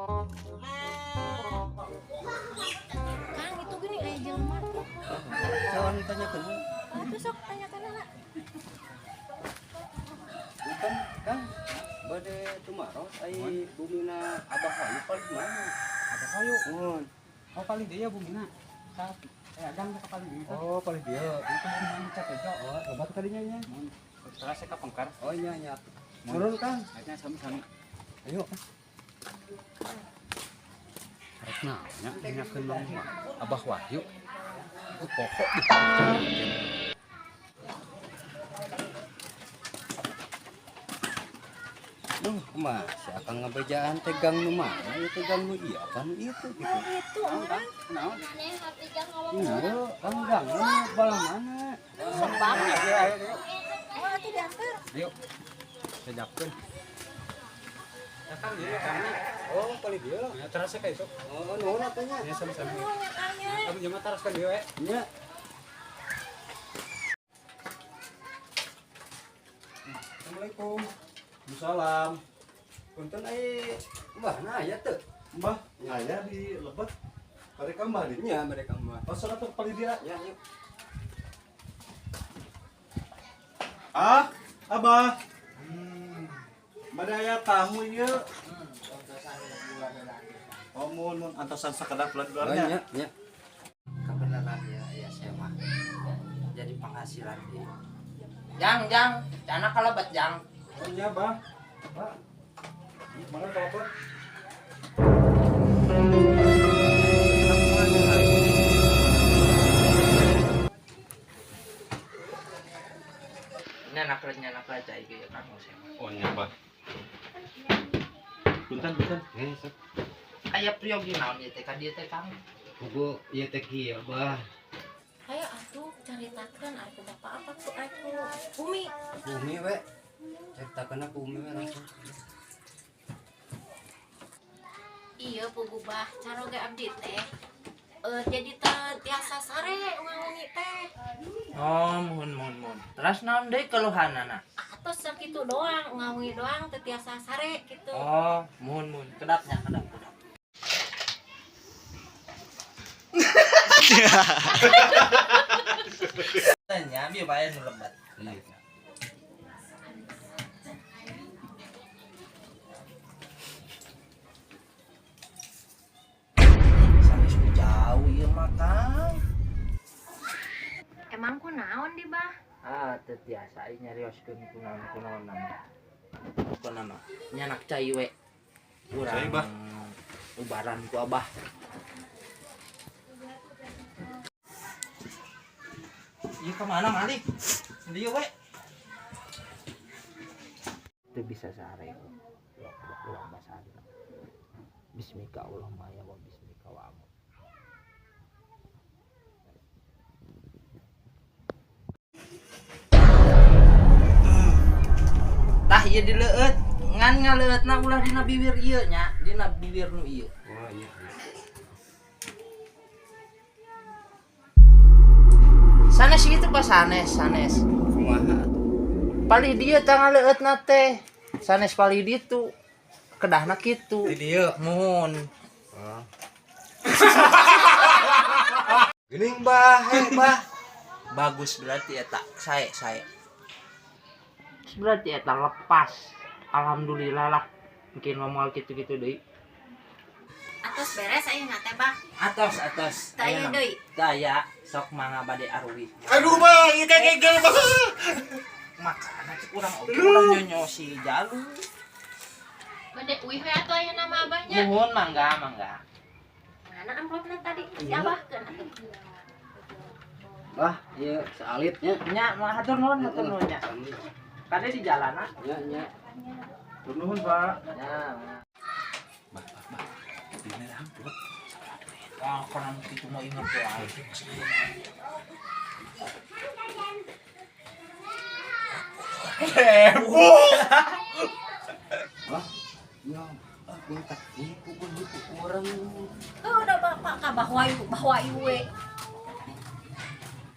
Kang, itu gini aya jelema. Jangan tanyakeun. Atuh sok tanyakan heula. Bukan, Kang. Bade tumaros ai bumina Abah Wahyu paling mana? Abah Wahyu. Mun. Oh, paling dia bumina. Sa gang ka paling dia. Oh, paling dia. Itu bumina cat ejo. Oh, obat kadinya nya. Mun. Terus saya ka pengkar. Oh, nya nya. Turun, Kang. Akhirnya sami-sami. Ayo. Rek nanya nanyakeun Mang Abah Wahyu. Itu pokok di. Duh, kumaha si Akang ngabejaan teh gang nu mana? Ieu teh gang nu ieu apa nu itu gitu. Nah, itu orang. Naon? Iya, Kang gang nu balah mana? Sebab. Ayo, ayo, ayo. Oh, atuh diantar. Ayo. Sejakkeun. Datang dia kangna. Oh, paling dia. Ya, terus saya ka itu. Oh, nuhun atuh nya. Ya sami-sami. Nuhun ya Kang nya. Kamu jelema taroskeun dieu we. Nya. Assalamualaikum. Salam. Punten ai mbahna aya teu? Mbah, aya di lebet. Mereka mbah di. Nya mereka mah. Oh, sok atuh palih dia. Ya, yuk. Ah, Abah. Bade aya tamu ieu. Oh, mun mun antosan sakedap Oh, luar-luarnya. nya, nya. Kebenaran ya, ya saya mah jadi penghasilan dia. Jang, jang, cana kalebet jang. Oh, nya, Bah. Bah. Mana telepon? Ini anak kerja anak kerja iki ya kang saya mah. Oh, nya, Bah. Punten, punten. Eh, sok. Aya priyogi naon ieu teh ka dieu teh kang? Pugu ieu teh kieu, Bah. Ayo atuh caritakeun ari ku bapak apa ku ari ku Umi. Bumi we. Caritakeun ku Umi we langsung. Iya pugu bah caroge abdi teh. Jadi teu tiasa sare wengi teh. Oh, mohon mohon mohon. Terus naon deui keluhanana? Atos sakitu doang, ngawengi doang teu tiasa sare gitu. Oh, mohon mohon. Kedapnya, kedap, kedap. Nya bieu bae nu lebat. Iya. Sanes ku jauh ieu mah Kang. Emang ku naon di bah? Ah, teu tiasa ieu nyarioskeun kunaon kunaon nama. Pokona mah nyanak cai we. Urang Cai, Bah. Ubaran ku Abah. Ieu kemana Malik? Dieu we. Teu bisa sare. Ulang bahasa Bismika Allahumma ya wa bismika wa amut. Tah ieu dileueut, ngan ngaleueutna ulah dina bibir ieu nya, dina bibir nu ieu. Oh, nya. Sanes kitu Pak, sanes, sanes. Kumaha atuh? Palih dieu tah ngaleueutna teh. Sanes palih ditu. Kedahna kitu. Di dieu. Muhun. Oh. Geuning bah, heh, bah. Bagus berarti eta. Sae, sae. Berarti eta lepas. Alhamdulillah lah. Mungkin ngomong kitu-kitu deui. Atos beres ayeuna teh bah. Atos, atos. Teu aya deui. Teu aya, sok mangga bade aruwi. Aduh, Bah, ieu kagegel, Bah. Makana cek urang oge ulah nyonyo si Jalu. Bade uih we atuh ayeuna mah abahnya. Nuhun mangga, mangga. Mana amplopna tadi? Si abah keun atuh. Bah, ieu saalitnya. Nya, mah hatur nuhun, hatur nuhun nya. Kade di jalan ah. Nya, nya. Nuhun, Pak. Nya. Bah, bah, bah. Di mana amplop? Wah, konan kitu mah inget wae. Bah, nya. Ah, minta tipu gua nipu orang. Oh, udah bapak ka bah Wahyu, bah Wahyu we.